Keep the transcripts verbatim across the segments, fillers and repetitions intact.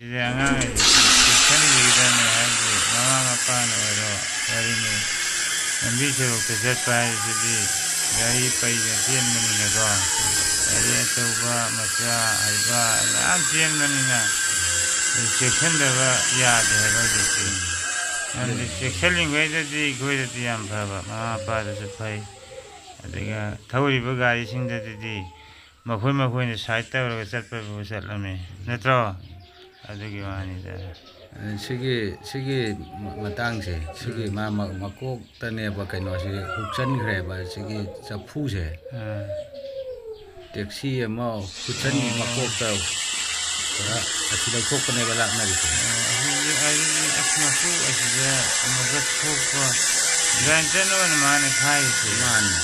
ꯁꯤꯁꯦ ꯑꯉꯥꯡ ꯍꯥꯏꯁꯦ ꯆꯦꯛꯁꯤꯟꯕꯤꯒꯗꯕꯅꯤ꯫ ꯍꯥꯏꯗꯤ ꯃꯃꯥ ꯃꯄꯥꯅ ꯑꯣꯏꯔꯣ, ꯋꯥꯔꯤꯅꯤ, ꯂꯝꯕꯤ ꯁꯣꯔꯣꯛꯇ ꯆꯠꯄ ꯍꯥꯏꯁꯤꯗꯤ ꯒꯥꯔꯤ ꯄꯩꯗꯅ ꯆꯦꯟꯕꯅꯤꯅꯀꯣ, ꯒꯥꯔꯤ ꯑꯆꯧꯕ, ꯃꯆꯥ, ꯍꯩꯕ ꯃꯌꯥꯝ ꯆꯦꯟꯕꯅꯤꯅ ꯆꯦꯛꯁꯤꯟꯗꯕ ꯌꯥꯗꯦ ꯍꯥꯏꯕ ꯍꯧꯖꯤꯛꯇꯤ꯫ ꯃꯔꯝꯗꯤ ꯆꯦꯛꯁꯤꯜꯂꯤꯉꯩꯗꯗꯤ ꯑꯩꯈꯣꯏꯗꯗꯤ ꯌꯥꯝ ꯐꯕ, ꯃꯃꯥ ꯃꯄꯥꯗꯁꯨ ꯐꯩ, ꯑꯗꯨꯒ ꯊꯧꯔꯤꯕ ꯒꯥꯔꯤꯁꯤꯡꯗꯗꯤ ꯃꯈꯣꯏ ꯃꯈꯣꯏꯅ ꯁꯥꯏꯠ ꯇꯧꯔꯒ ꯆꯠꯄꯕꯨ ꯆꯠꯂꯝꯃꯤ ꯅꯠꯇ꯭ꯔꯣ? ꯑꯗꯨꯒꯤ ꯋꯥꯅꯤꯗ꯫ ꯁꯤꯒꯤ, ꯁꯤꯒꯤ ꯃꯇꯥꯡꯁꯦ, ꯁꯤꯒꯤ ꯎꯝ꯫ ꯃꯥ ꯃ-, ꯃꯀꯣꯛꯇꯅꯦꯕ ꯀꯩꯅꯣꯁꯤ ꯍꯨꯛꯆꯟꯈ꯭ꯔꯦꯕ, ꯁꯤꯒꯤ ꯆꯐꯨꯁꯦ꯫ ꯑꯥ꯫ ꯇꯦꯛꯁꯤ ꯑꯃ ꯍꯨꯠꯆꯟꯒꯤ ꯑꯣ꯫ ꯃꯀꯣꯛꯇ ꯄꯨꯔꯥ ꯑꯁꯤ ꯂꯧꯊꯣꯛꯄꯅꯦꯕ ꯂꯥꯛꯅꯔꯤꯁꯦ꯫ ꯑꯣ, ꯑꯁꯤꯗꯤ ꯑꯩ ꯑꯁ ꯃꯀꯣꯛ ꯑꯁꯤꯗ ꯑꯃꯨꯛꯀ ꯁꯣꯛꯄ ꯒ꯭ꯔꯥꯏꯟꯗꯔ ꯑꯣꯏꯅ ꯃꯥꯅ ꯈꯥꯏꯔꯤꯁꯦ꯫ ꯃꯥꯅꯤ꯫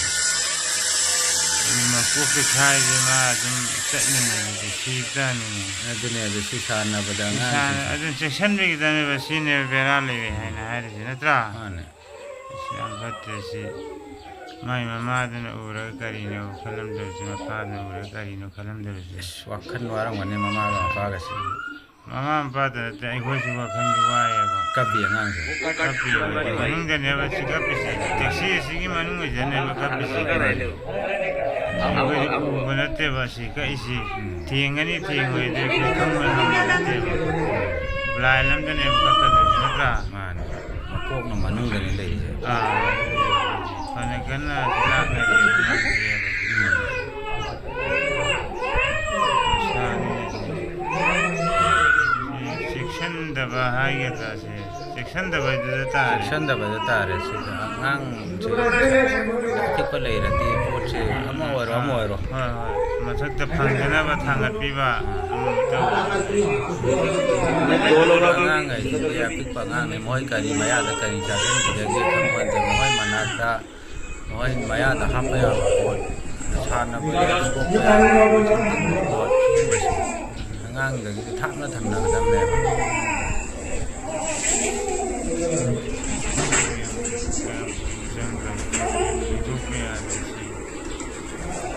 ꯃꯀꯣꯛꯇ ꯈꯥꯏꯔꯤꯁꯦ ꯃꯥ ꯑꯗꯨꯝ ꯆꯠꯂꯤꯅꯦ ꯑꯗꯨꯗꯤ ꯁꯤꯕ ꯇꯥꯅꯤꯅꯦ꯫ ꯑꯗꯨꯅꯦ ꯑꯗꯨ ꯁꯤ ꯁꯥꯟꯅꯕꯗ ꯁꯤ ꯁꯥꯟꯅ-, ꯑꯉꯥꯡꯁꯤꯡꯁꯦ꯫ ꯑꯗꯨꯝ ꯆꯦꯛꯁꯤꯟꯕꯤꯒꯗꯕꯅꯦꯕ ꯁꯤꯅꯦꯕ ꯕꯦꯔꯥ ꯂꯩꯔꯦ ꯍꯥꯏꯅ ꯍꯥꯏꯔꯤꯁꯦ ꯅꯠꯇ꯭ꯔꯥ? ꯃꯥꯅꯦ꯫ ꯑꯁ, ꯌꯥꯝ ꯐꯠꯇ꯭ꯔꯦ ꯁꯤ꯫ ꯃꯥꯏ ꯃꯃꯥꯗꯨꯅ ꯎꯔꯒ ꯀꯔꯤꯅꯣ ꯈꯜꯂꯝꯗꯕꯁꯦ, ꯃꯄꯥꯗꯨꯅ ꯎꯔꯒ ꯀꯔꯤꯅꯣ ꯈꯜꯂꯝꯗꯕꯁꯦ꯫ ꯑꯁ, ꯋꯥꯈꯜ ꯋꯥꯔꯝꯒꯅꯤ ꯃꯃꯥꯒ ꯃꯄꯥꯒꯁꯦ꯫ ꯃꯃꯥ ꯃꯄꯥꯗ ꯅꯠꯇꯦ, ꯑꯩꯈꯣꯏꯁꯨ ꯋꯥꯈꯜꯁꯦ ꯋꯥꯏꯑꯦꯕ꯫ ꯀꯞꯄꯤ ꯑꯉꯥꯡꯁꯦ꯫ ꯀꯞꯄꯤ, ꯃꯅꯨꯡꯗꯅꯦꯕ ꯁꯤ ꯀꯞꯄꯤꯁꯦ꯫ ꯇꯦꯛꯁꯤ ꯑꯁꯤꯒꯤ ꯃꯅꯨꯡꯁꯤꯗꯅꯦꯕ ꯀꯞꯄꯤꯁꯦ꯫ ꯑꯩꯈꯣꯏꯗꯤ ꯎꯕ ꯅꯠꯇꯦꯕ ꯁꯤ ꯀꯛꯏꯁꯤ꯫ ꯎꯝ꯫ ꯊꯦꯡꯒꯅꯤ, ꯊꯦꯡꯉꯣꯏꯗꯤ ꯑꯩꯈꯣꯏ ꯈꯪꯕ ꯉꯝꯕ ꯅꯠꯇꯦꯕ꯫ ꯕ꯭ꯂꯥꯏꯟ ꯑꯝꯗꯅꯦꯕ ꯀꯛꯀꯗꯣꯏꯁꯦ, ꯅꯠꯇ꯭ꯔꯥ? ꯃꯥꯅꯦ꯫ ꯃꯀꯣꯛꯅ ꯃꯅꯨꯡꯗꯅꯦ ꯂꯩꯔꯤꯁꯦ꯫ ꯑꯥ, ꯐꯅ ꯀꯟꯅ ꯂꯥꯛꯅꯔꯤ ꯑꯉꯥꯡꯁꯦ꯫ ꯆꯦꯛꯁꯤꯟꯗꯕ ꯍꯥꯏꯒꯗ꯭ꯔꯥ ꯁꯦ? ꯆꯦꯛꯁꯤꯟꯗꯕꯗꯨꯗ ꯇꯥꯔꯦ꯫ ꯆꯦꯛꯁꯤꯟꯗꯕꯗ ꯇꯥꯔꯦ꯫ ꯁꯤꯗ ꯑꯉꯥꯡꯁꯦ ꯑꯄꯤꯛꯄ ꯂꯩꯔꯗꯤ ꯄꯣꯠꯁꯦ ꯑꯃ ꯑꯣꯏꯔꯣ, ꯑꯃ ꯑꯣꯏꯔꯣ꯫ ꯍꯣꯏ, ꯍꯣꯏ꯫ ꯃꯊꯛꯇ ꯐꯪꯗꯅꯕ ꯊꯥꯡꯒꯠꯄꯤꯕ꯫ ꯑꯃ ꯇꯧꯕ꯫ ꯑꯉꯥꯡꯈꯩꯁꯤꯗꯤ ꯑꯄꯤꯛꯄ ꯑꯉꯥꯡꯅꯤ, ꯃꯣꯏ ꯀꯔꯤ ꯃꯌꯥꯗ ꯀꯔꯤ ꯆꯥꯁꯤꯟꯈꯤꯗꯒꯦ ꯈꯪꯄꯣꯟꯇꯦ꯫ ꯃꯣꯏ ꯃꯅꯥꯛꯇ ꯃꯣꯏ ꯃꯌꯥꯗ ꯍꯥꯞꯄ ꯌꯥꯕ ꯄꯣꯠ, ꯁꯥꯟꯅꯕꯗ ꯁꯣꯛꯄ ꯌꯥꯕ ꯄꯣꯠ, ꯁꯤꯒꯨꯝꯕꯁꯦ ꯑꯉꯥꯡꯗꯒꯤꯗꯤ ꯊꯥꯞꯅ ꯊꯝꯅꯒꯗꯕꯅꯦꯕ꯫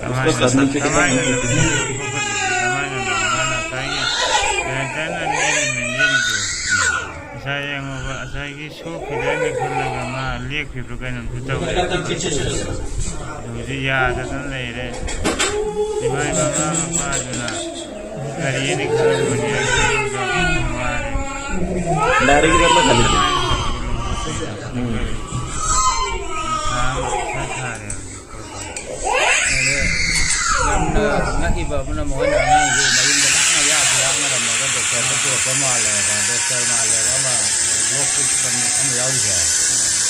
ꯀꯃꯥꯏꯅ, ꯀꯃꯥꯏꯅ, ꯀꯃꯥꯏꯅ ꯃꯥꯅ ꯉꯁꯥꯏꯒꯤ ꯒ꯭ꯔꯥꯏꯟꯗꯔꯅ ꯉꯁꯥꯏ ꯌꯦꯡꯉꯣꯕ, ꯉꯁꯥꯏꯒꯤ ꯁꯣꯛꯈꯤꯗ꯭ꯔꯦꯅ ꯈꯜꯂꯒ ꯃꯥ ꯂꯦꯞꯈꯤꯕ꯭ꯔꯥ ꯀꯩꯅꯣꯝꯁꯨ ꯇꯧꯔꯦ꯫ ꯑꯗꯨ ꯍꯧꯖꯤꯛ ꯌꯥꯗꯗꯅ ꯂꯩꯔꯦ꯫ ꯏꯃꯥ ꯃꯃꯥ ꯃꯄꯥꯗꯨꯅ ꯀꯔꯤꯅ ꯈꯜꯂꯝꯒꯅꯤ ꯍꯥꯏꯕꯗꯨ ꯋꯥꯔꯦ꯫ ꯂꯥꯏꯔꯤꯛ ꯑꯃ ꯈꯜꯂꯤꯁꯦ꯫ ꯎꯝ꯫ ꯃꯊꯥ ꯑꯃ ꯁꯥꯔꯦ ꯍꯧꯖꯤꯛ꯫ ꯑꯗ ꯌꯥꯝꯅ ꯉꯛꯏꯕ ꯑꯃꯅ, ꯃꯈꯣꯏꯅ ꯑꯉꯥꯡꯁꯤ ꯃꯌꯨꯝꯗ ꯂꯥꯞꯅ ꯂꯥꯞꯅ ꯂꯥꯞꯅꯔꯝꯃꯒ ꯗꯣꯛꯇꯔꯗ ꯄꯨꯔꯛꯄ ꯃꯥꯜꯂꯦꯕ, ꯗꯣꯛꯇꯔ ꯃꯥꯜꯂꯦꯕ ꯑꯃ ꯕ꯭ꯂꯣꯛ ꯑꯃ ꯌꯥꯎꯔꯤꯁꯦ꯫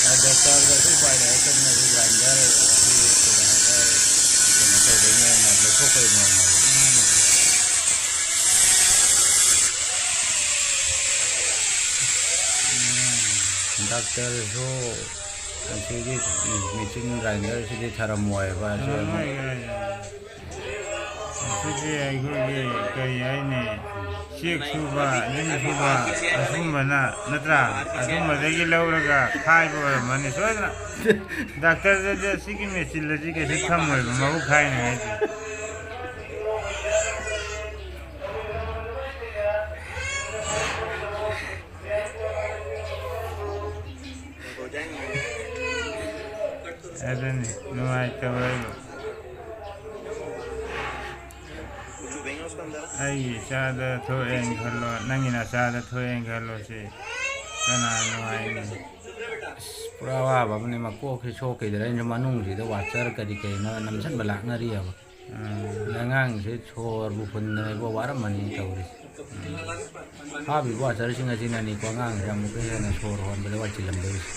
ꯑ, ꯗꯣꯛꯇꯔꯗꯁꯨ ꯎꯄꯥꯏ ꯂꯩꯔꯛꯇꯗꯅ ꯁꯤ ꯒ꯭ꯔꯥꯏꯟꯗꯔ, ꯁꯤ ꯀꯩꯅꯣ ꯍꯥꯏꯕ, ꯀꯩꯅꯣ ꯇꯧꯕꯩ ꯃꯑꯣꯡ ꯑꯃ, ꯂꯧꯊꯣꯛꯄꯩ ꯃꯑꯣꯡ ꯑꯃ꯫ ꯗꯥꯛꯇꯔꯁꯨ ꯑꯁꯤꯒꯤ ꯃꯦꯆꯤꯟ ꯒ꯭ꯔꯥꯏꯟꯗꯔꯁꯤꯗꯤ ꯊꯔꯝꯃꯣꯏꯕ, ꯑꯁꯤ ꯑꯃꯨꯛ ꯊꯔꯝꯃꯣꯏ, ꯀꯥꯏꯗꯩꯅꯣ? ꯑꯁꯤꯗꯤ ꯑꯩꯈꯣꯏꯒꯤ ꯀꯔꯤ ꯍꯥꯏꯅꯤ, ꯆꯦꯛ ꯁꯨꯕ, ꯌꯨꯝ ꯁꯨꯕ, ꯑꯁꯨꯝꯕꯅ, ꯅꯠꯇ꯭ꯔꯥ? ꯑꯗꯨꯝꯕꯗꯒꯤ ꯂꯧꯔꯒ ꯈꯥꯏꯕ ꯑꯣꯏꯔꯝꯃꯅꯤ ꯁꯣꯏꯗꯅ꯫ ꯗꯥꯛꯇꯔꯗꯗꯤ ꯑꯁꯤꯒꯤ ꯃꯦꯆꯤꯟ ꯑꯁꯤ ꯀꯩꯁꯨ ꯊꯝꯃꯣꯏꯕ, ꯃꯕꯨꯛ ꯈꯥꯏꯅꯉꯥꯏꯗꯤ꯫ ꯑꯗꯨꯅꯤ ꯅꯨꯡꯉꯥꯏꯇꯕ ꯍꯥꯏꯕꯨ꯫ ꯑꯩꯒꯤ ꯏꯆꯥꯗ ꯊꯣꯛꯑꯦꯅ ꯈꯜꯂꯣ, ꯅꯪꯒꯤ ꯅꯆꯥꯗ ꯊꯣꯛꯑꯦꯅ ꯈꯜꯂꯣ, ꯁꯤ ꯀꯅꯥ ꯅꯨꯡꯉꯥꯏꯅꯤ? ꯑꯁ, ꯄꯨꯔꯥ ꯑꯋꯥꯕ ꯑꯃꯅꯤ꯫ ꯃꯀꯣꯛꯁꯤ ꯁꯣꯛꯈꯤꯗ꯭ꯔꯦ꯫ ꯑꯩꯅ ꯃꯅꯨꯡꯁꯤꯗ ꯋꯥꯆꯔ ꯀꯔꯤ ꯀꯔꯤꯅꯣ ꯅꯝꯁꯤꯟꯕ ꯂꯥꯛꯅꯔꯤꯑꯕ꯫ ꯎꯝ꯫ ꯑꯗ ꯑꯉꯥꯡꯁꯦ ꯁꯣꯔꯕꯨ ꯐꯨꯟꯗꯅ ꯏꯕꯣ ꯋꯥꯔꯝꯃꯅꯤ ꯇꯧꯔꯤꯁꯦ꯫ ꯍꯥꯞꯄꯤꯕ ꯋꯥꯆꯔꯁꯤꯡ ꯑꯁꯤꯅꯅꯤꯀꯣ ꯑꯉꯥꯡꯁꯦ ꯑꯃꯨꯛꯀ ꯍꯦꯟꯅ ꯁꯣꯔ ꯍꯣꯟꯕꯗ ꯋꯥꯏꯆꯤꯜꯂꯝꯗꯣꯏꯁꯦ꯫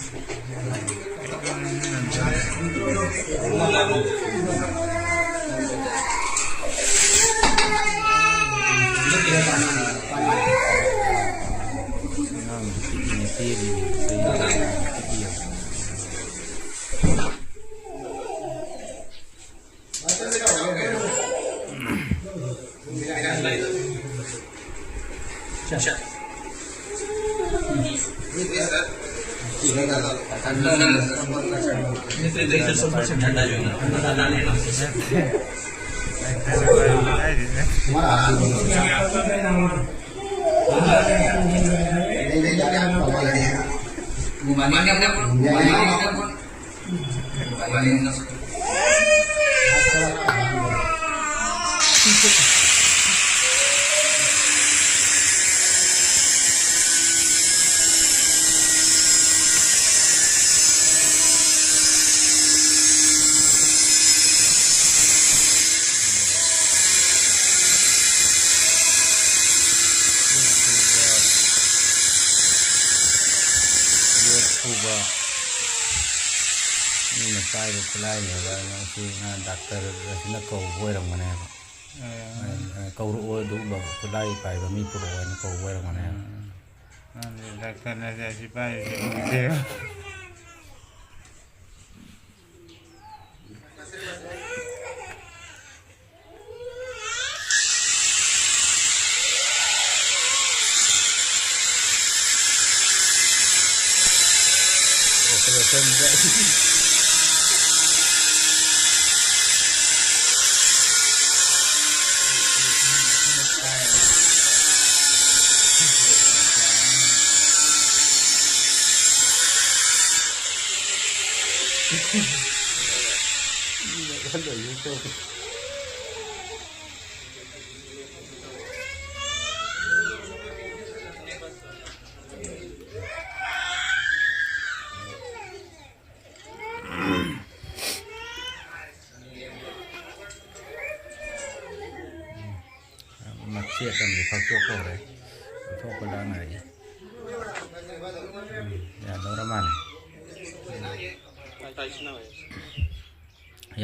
ꯑꯉꯥꯡꯁꯦ ꯄꯤꯛꯏꯅꯦ, ꯇꯦꯜꯂꯤꯅꯦ, ꯆꯍꯤ ꯄꯤꯛꯏꯌꯦ꯫ ꯌꯣꯠ ꯁꯨꯕ ꯃꯤꯅ ꯄꯥꯏꯕ ꯈꯨꯠꯂꯥꯏꯅꯦꯕ꯫ ꯃꯁꯤ ꯉꯥ ꯗꯥꯛꯇꯔ ꯑꯁꯤꯅ ꯀꯧꯕ ꯑꯣꯏꯔꯝꯒꯅꯦꯕ꯫ ꯑ꯫ ꯑ, ꯀꯧꯔꯛꯑꯣ, ꯑꯗꯨꯒꯨꯝꯕ ꯈꯨꯠꯂꯥꯏ ꯄꯥꯏꯕ ꯃꯤ ꯄꯨꯔꯛꯑꯣ ꯍꯥꯏꯅ ꯀꯧꯕ ꯑꯣꯏꯔꯝꯒꯅꯦꯕ꯫ ꯎꯝ꯫ ꯃꯥꯅꯦ, ꯗꯥꯛꯇꯔꯅꯗꯤ ꯑꯁꯤ ꯄꯥꯏꯔꯤꯁꯦ ꯎꯗꯦꯕ꯫ ꯃꯆꯦꯠ ꯑꯃꯗꯤ ꯐꯛꯇꯣꯛꯄ ꯍꯧꯔꯦ꯫ ꯐꯛꯇꯣꯛꯄ ꯂꯥꯡꯅꯔꯤ꯫ ꯎꯝ, ꯌꯥꯗꯧꯔ ꯃꯥꯜꯂꯦ꯫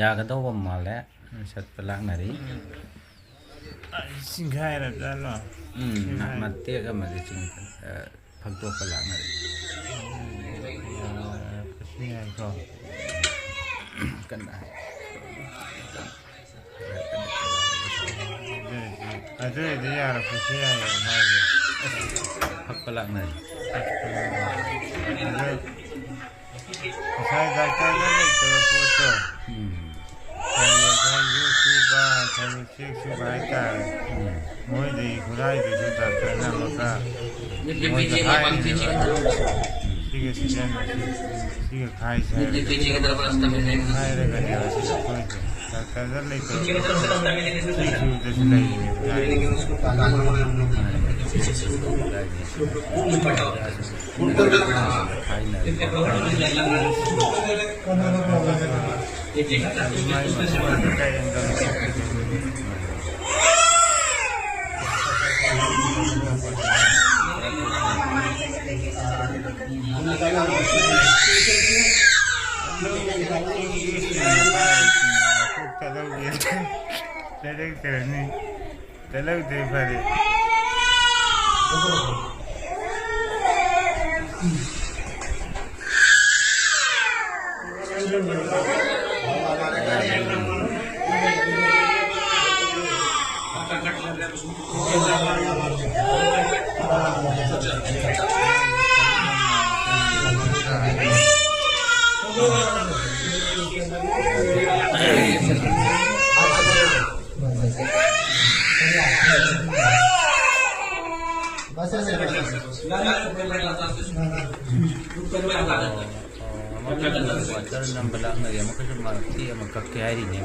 ꯌꯥꯒꯗꯧꯕ ꯃꯥꯜꯂꯦ꯫ ꯆꯠꯄ ꯂꯥꯡꯅꯔꯤ꯫ ꯆꯤꯡꯈꯥꯏꯔꯖꯥꯠꯂꯣ? ꯎꯝ, ꯆꯤꯡꯈꯥꯏ-, ꯃꯇꯦꯛ ꯑꯃꯗꯤ ꯆꯤꯡ-, ꯑ, ꯐꯛꯇꯣꯛꯄ ꯂꯥꯡꯅꯔꯤ꯫ ꯌꯥꯔꯛꯄꯁꯨ ꯌꯥꯏꯀꯣ꯫ ꯀꯟꯅ꯫ ꯑꯗꯨ ꯑꯣꯏꯔꯗꯤ, ꯑꯗꯨ ꯑꯣꯏꯔꯗꯤ ꯌꯥꯔꯛꯄꯁꯨ ꯌꯥꯏꯌꯦ ꯃꯥꯁꯦ꯫ ꯐꯛꯄ ꯂꯥꯛꯅꯔꯤ꯫ ꯑꯗꯨ ꯉꯁꯥꯏ ꯗꯥꯛꯇꯔꯗ ꯂꯩꯇꯕ ꯄꯣꯠꯇꯣ꯫ ꯎꯝ꯫ ꯀꯔꯤ ꯉꯁꯥꯏ ꯌꯨ ꯁꯨꯕ, ꯊꯕꯛ ꯆꯦꯛ ꯁꯨꯕ ꯍꯥꯏꯇꯥꯔꯦ꯫ ꯃꯣꯏꯗꯒꯤ ꯈꯨꯔꯥꯏꯗꯨꯁꯨ ꯗꯥꯛꯇꯔꯅ ꯑꯃꯨꯛꯀ ꯃꯣꯏꯗ ꯍꯥꯏꯔꯤꯅꯦꯕ꯫ ꯁꯤꯒ ꯁꯤꯖꯤꯟꯅꯁꯤ, ꯁꯤꯒ ꯈꯥꯏꯁꯤ ꯍꯥꯏꯔꯒ, ꯍꯥꯏꯔꯒꯅꯦꯕ ꯁꯤꯗ ꯑꯩꯈꯣꯏꯁꯦ ꯗꯥꯛꯇꯔꯗ ꯂꯩꯇꯕ ꯁꯨꯕꯗꯁꯨ ꯂꯩꯔꯤꯅꯦ ꯈꯨꯔꯥꯏꯗ꯫ ꯂꯩꯔꯛꯇ꯭ꯔꯅꯤ꯫ ꯆꯠꯍꯧꯗꯦ, ꯐꯔꯦ꯫ ꯋꯥꯇꯔ ꯅꯝꯕ ꯂꯥꯛꯅꯔꯦ꯫ ꯑꯃꯨꯛꯀꯁꯨ ꯃꯔꯛꯇꯤ ꯑꯃ ꯀꯛꯀꯦ ꯍꯥꯏꯔꯤꯅꯦ꯫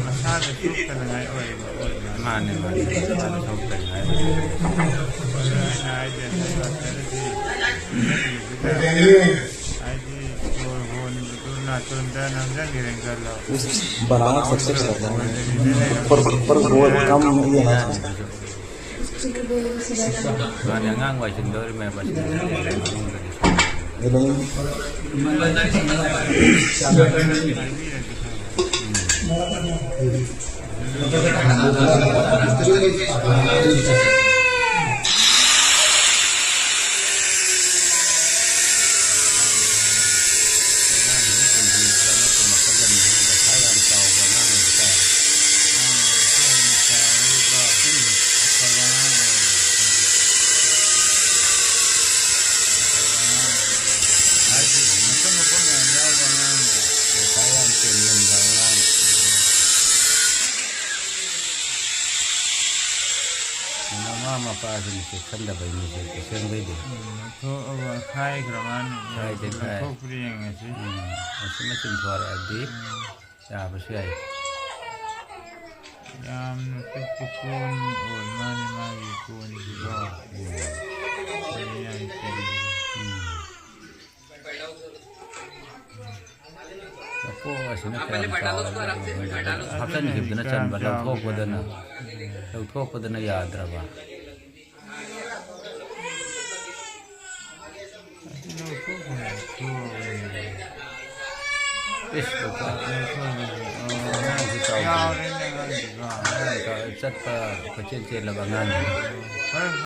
ꯃꯁꯥꯗ ꯁꯣꯛꯇꯅꯉꯥꯏ ꯑꯣꯏꯕ ꯑꯣꯏꯕ꯫ ꯃꯥꯅꯦ, ꯃꯥꯅꯦ꯫ ꯃꯁꯥꯗ ꯁꯣꯛꯇꯅꯉꯥꯏ ꯑꯣꯏꯕ꯫ ꯑꯗꯨ ꯑꯩꯅ ꯍꯥꯏꯁꯦ, ꯉꯁꯥꯏ ꯋꯥꯇꯔꯁꯤ ꯍꯥꯏꯗꯤ ꯁꯣꯔ ꯍꯣꯟꯕꯗꯨ ꯅꯥꯇꯣꯟꯗ ꯅꯝꯁꯤꯟꯈ꯭ꯔꯦꯅ ꯈꯜꯂꯣ꯫ बनाना सबसे अच्छा है। पर, पर वो काम नहीं है ना। ꯃꯥꯅꯦ, ꯑꯉꯥꯡ ꯋꯥꯏꯁꯤꯟꯗꯧꯔꯤꯃꯦ ꯃꯁꯤ꯫ ꯃꯄꯥꯁꯤꯡꯁꯦ ꯈꯟꯗꯕꯩꯅꯤꯁꯦ, ꯇꯁꯦꯡꯕꯩꯗꯤ꯫ ꯎꯝ, ꯂꯧꯊꯣꯛꯑꯒ ꯈꯥꯏꯈ꯭ꯔ ꯃꯥꯅꯤ꯫ ꯈꯥꯏꯗꯦ, ꯈꯥꯏ꯫ ꯂꯧꯊꯣꯛꯄꯗꯤ ꯌꯦꯡꯉꯁꯤ꯫ ꯎꯝ, ꯑꯁꯤꯅ ꯆꯤꯡꯊꯣꯔꯛꯑꯗꯤ ꯎꯝ꯫ ꯌꯥꯕꯁꯨ ꯌꯥꯏ꯫ ꯌꯥꯝꯅ ꯄꯤꯛꯄ ꯀꯣꯟ ꯑꯣꯏ ꯃꯥꯅꯤ ꯃꯥꯒꯤ ꯀꯣꯟꯁꯤꯀꯣ꯫ ꯎꯝ꯫ ꯌꯥꯝ ꯄꯤꯛꯏ꯫ ꯎꯝ꯫ ꯃꯀꯣꯛ ꯑꯁꯤꯅ ꯀꯌꯥꯝ ꯆꯥꯎꯔꯕꯅꯣ ꯈꯪꯗꯦ꯫ ꯍꯥꯞꯆꯤꯟꯈꯤꯕꯗꯨꯅ ꯆꯟꯕ, ꯂꯧꯊꯣꯛꯄꯗꯅ, ꯂꯧꯊꯣꯛꯄꯗꯅ ꯌꯥꯗ꯭ꯔꯕ꯫ ꯑꯁꯤ ꯂꯧꯊꯣꯛꯈ꯭ꯔꯦ꯫ ꯏꯁ, ꯂꯧꯊꯣꯛ-, ꯑꯉꯥꯡꯁꯤ ꯆꯥꯎꯗ꯭ꯔꯤ꯫ ꯌꯥꯎꯔꯦꯅꯦ ꯑꯉꯥꯡꯁꯤꯀꯣ꯫ ꯑꯉꯥꯡ ꯆꯥꯎ-, ꯆꯠꯄ ꯀꯣꯏꯆꯦꯟ ꯆꯦꯜꯂꯕ ꯑꯉꯥꯡꯅꯤ꯫ ꯐꯔꯦ꯫